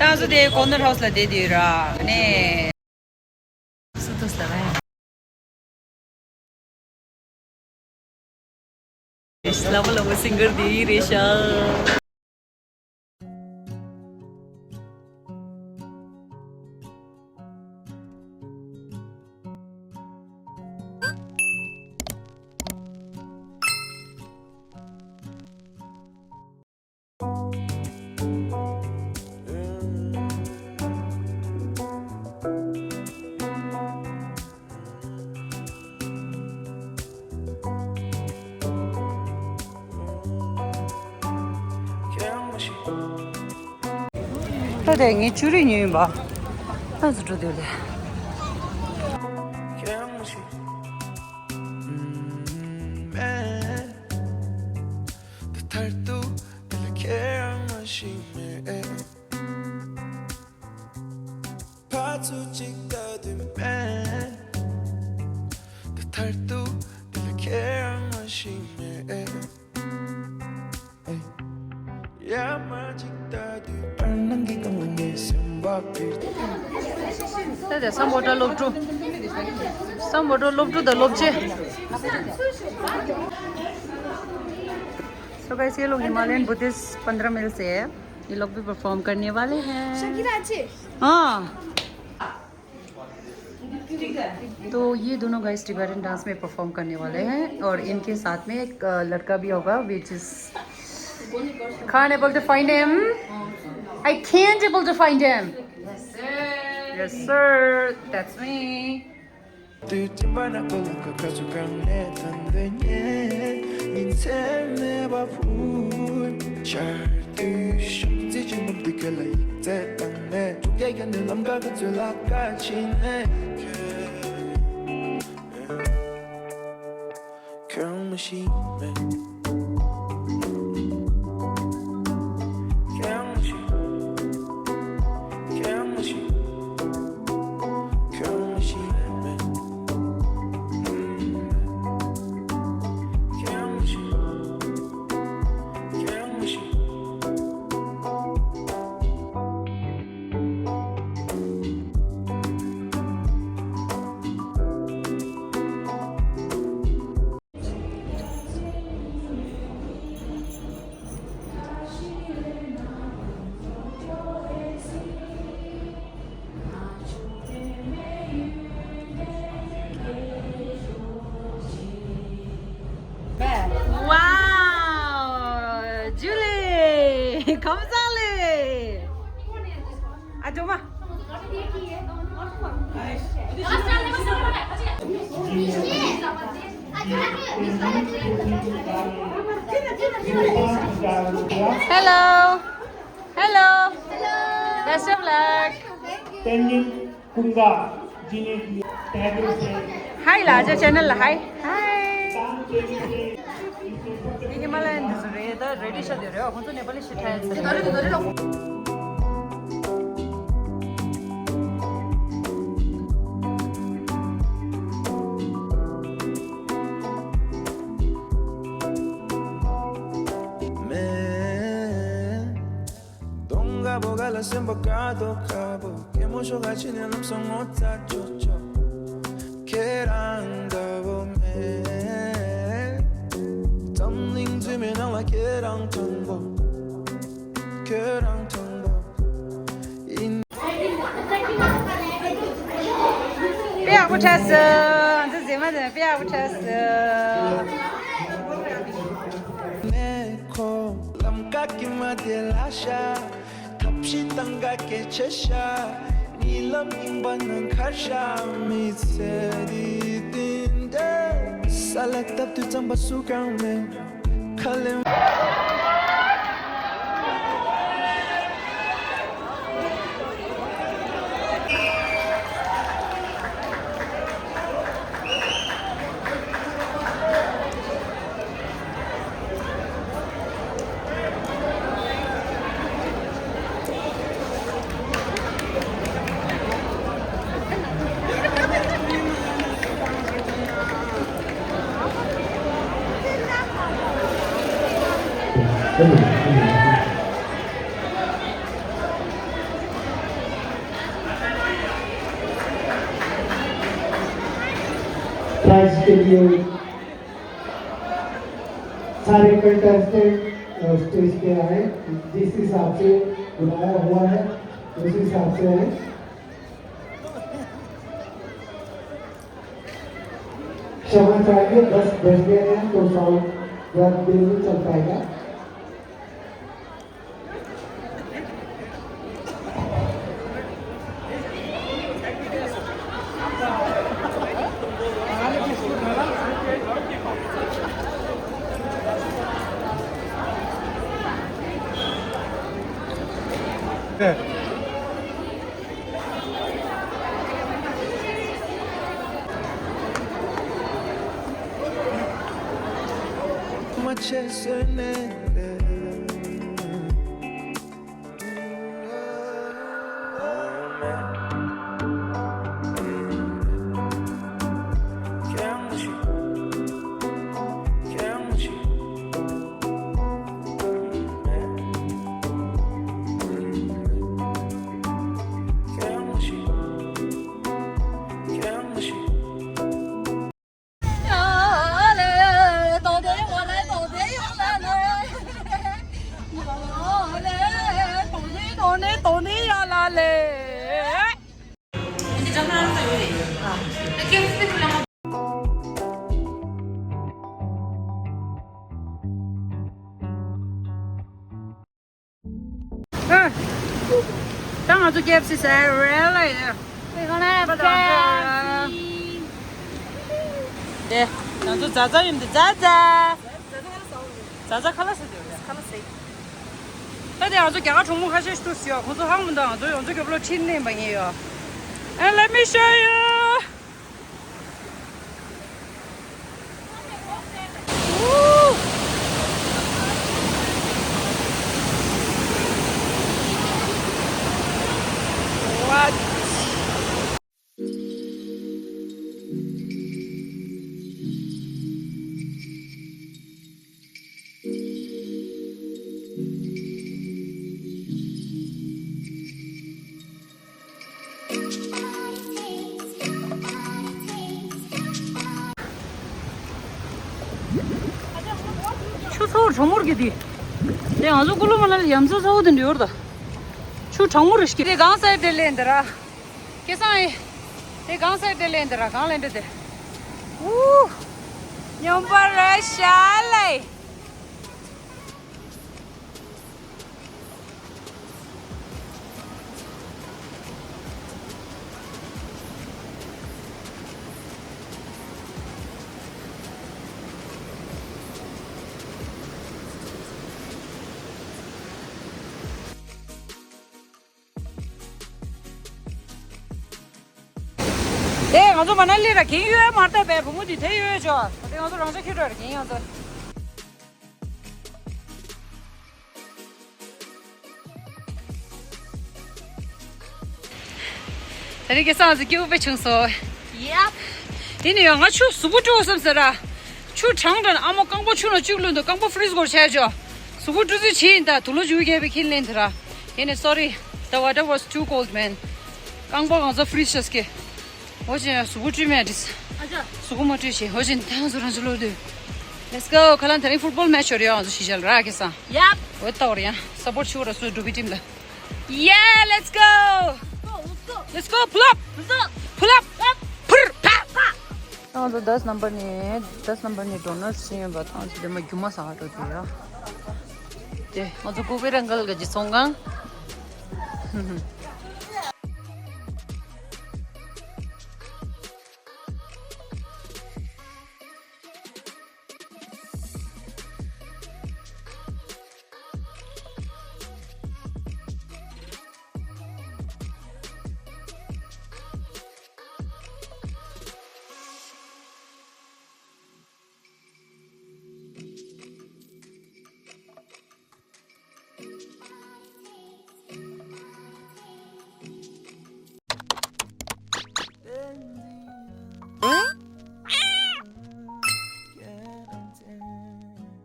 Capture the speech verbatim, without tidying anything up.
ང་ཚོ་དེ་ཀོར་ནར་ཧའུ་སི་ལ་བསྡད་དུས་ར་ནས། སུ་ཐུག་ལ་བས། ལ་བ་ལ་བ་སིང་གར་དེ་རེད་ཤག་ད་དེ་ངས་བཅུ་རེ་ཉོས་ཡིན་པ། ད་ཚོ་འགྲོ་འདོད་ལས། ད་དེ་སམ་བྷོ་ཊ་སློབ་ཕྲུག་སམ་བྷོ་ཊ་སློབ་ཕྲུག་དང་སློབ་ཆེན། So guys, ये लोग Himalayan Buddhist पन्द्रह मील से है। ये लोग भी परफॉर्म करने वाले हैं। शकीरा अच्छे। हाँ। तो ये दोनों गाइस टिबेटन डांस में परफॉर्म करने वाले हैं और इनके साथ में एक अ, लड़का भी होगा, which is can't able to find him. I can't able to find him. Yes sir, that's me. དུས་ཕྱིན་པ་ན་ཀོ་ལོང་ཀ་ཁ་ཚུ་གང་ནས་ཐོན་དེ་ཉེ་ཉིན་མཚན་མེད་པ་བུ་ཤར་དུས་ཤོག་རྩི་ཅི་ནུབ་དུས་ག་ལ་ཡིག་ཚད་དང་ནས་དྲུག་བརྒྱ་བརྒྱ་ནས་ལམ་ཀ་ཁ་ཚུ་ལ་ཀ་ཕྱིན་ནས་ཁྱོད་མ་ཤེས་མེད། Wow! Julie! ཁམས་བཟང་ལེ། ཨ་ཇོ་མ། Hello. Hello. Best of luck. ཏན་ཉིན་ཀུན་དགའ་ཇི་ནི་ཏེ་གོ་སེ། Hi ལ་ཇ་ཆེ་ནལ་ལ་hi. Hi. ཡིན་གྱི་མ་ལ་ཡིན་འདི་ཚོ་རེད། ད་རེ་ཌི་ཤ་དེ་རེད། ཁོང་ཚོ་ནེ་པ་ལི་ཤི་ཐ་ཡ་ཚེ་རེད། མེ། གདོང་དཀར་པོ་ག་ལ་སེམས་པ་དཀར་དོ་དཀར་པོ། སྐྱེད་མོ་ཤོག་ག་ཕྱི་ནས་ལམ་སང་ངོ་ཚ་ཅོག་ཅོག་ཁྱེད་རང་འདྲ་བོ་མེད། འཛམ་གླིང་འཛུལ་མའི་ནང་ལ་ཁྱེད་རང་དྲང་པོ། ཁྱོད་རང་དྲང་པོ། ཡིན། དཔེ་ཡག་པོ་འཁྲབ་སོང་། ང་ཚོ་མཛེས་མ་དེ་དཔེ་ཡག་པོ་འཁྲབ་སོང་། ནས་ཁོ་ལམ་ཀ་ཀི་མ་དེ་ལ་ཤ། ཐབས་ཤེས་དང་ག་སྐད་ཆ་ཤ། ཉི་ལམ་ཡིན་པ་ནང་ཁར་ཤ། མི་ཚེ་འདི་བདུན་འདྲ། ས་ལ་བཏབ་དུས་རྩམ་པ་སུ་གང་མེད། ཁ་ལེན། के लिए सारे कंटेस्टेंट स्टेज पे आए, जिस हिसाब से बुलाया हुआ है उस हिसाब से आए। क्षमा चाहिए, दस बज गए हैं तो साउंड ज़्यादा देर नहीं चल पाएगा। ཨ། ད་ང་ཚོ་ཀེ་ཨེཕ་སི་ཟ་རེད་ལ་ཡ། དེ་ང་ཚོ་ཛ་ཛ་ཡིན་དེ་ཛ་ཛ། ཛ་ཛ་ཁ་ལག་ཟ་དུས་རེད། ཁ་ལག་ཟ། ད་དེ་ང་ཚོ་རྒྱ་གར་གྲོགས་མོ་ཁ་ཤས་ཤིག་ཐུག་སོང་ཡོད། ཁོང་ཚོ་ཧང་མི་འདུག་ང་ཚོ་ཡོང་ཚོ་རྒྱབ་ལོགས་ཁྲིད་ནས་མ་ཉན་ཡོད། And let me show you. ཆུ་ཚོར་གྲང་མོར་གི་དེ། དེ་ང་ཚོ་ཀུ་ལུ་མ་ན་ལི་ཡ་མཚོ་ཚ་བོ་དེ་འདྲ་ཡོད་རེད་ད། ཆུ་གྲང་མོ་རེ་ཞིག་གི་དེ་གང་སའི་དེ་ལེན་དེ་ར། སྐལ་བཟང་ཨེ། དེ་གང་སའི་དེ་ལེན་དེ་ར་གང་ལེན་དེ་དེ། ཨུ། སྙོམས་པ་རེ་ཤ་ལེ། དེ་ང་ཚོ་མ་ན་ལི་ར་གིན་ཡོད་མ་རེད་པས། བུ་མོ་དེ་དེ་ཡོད་ཆོག་དེ་ང་ཚོ་རང་ཆ་ཁྱེར་འགྲོ་ར་གིན་ཡང་ཚོ། ད་རེས་སྐལ་བཟང་ཚོ་སྐྱིད་པོ་དཔེ་བྱུང་སོང་། ཡབ། དེ་ནས་ཡང་ང་ཆུ་གཟུགས་པོ་བཀྲུ་བསམ་ཟེར་ར། ཆུ་གྲང་དྲན་ཨ་མ་རྐང་པ་ཆུ་ནང་བཅུག་བླུགས་འདུག་རྐང་པ་ཕི་རིས་སྒོར་ཆད་ཅོ། གཟུགས་པོ་བཀྲུ་རྩིས་བྱེད་ཡིན་ད་དུག་ལོག་བཅུ་བརྒྱད་པའི་ཁྱིམ་ལེན་དེ་ར། དེ་ནས་sorry, the water was too cold, man. རྐང་པ་གང་ཚ་ཕི་རིས་ཤ་སྐེ། འོ་ཅན་གཟུགས་པོ་བཀྲུས་མེད་དྲིས། ཨ་ཅག་གཟུགས་པོ་མ་བཀྲུས་ཤེས། འོ་ཅན་ད་ང་ཚོ་རང་ཚོ་ལོག་དུས། Let's go. ཁ་ལང་དེ་རིང་ཕུཊ་བོལ་མེ་ཆི་ཡོད་རེད། ང་ཚོ་ཤི་ཤལ་ར་ཁེ་སང་། ཡབ། འོ་ད་བར་ཡང་སབ་པོར་ཆུ་ར་སུ་འགྲོ་བི་ཊིམ་ལ། Yeah, let's go. Let's go. Pull up. Pull up. Purr, pa, pa. ང་ཚོ་དཱས་ནམ་བར་ནས་དཱས་ནམ་བར་ནས་ཌོ་ནཊ་ཤེས་ཡོན་པ་དང་ཚོ་དེ་མ་རྒྱུ་མ་ཟ་འགྲོ་དུས་ཡ། དེ་ང་ཚོ་ཀུ་བེར་ཨང་ཀལ་ག་ཅི་ཚོང་ཁང་།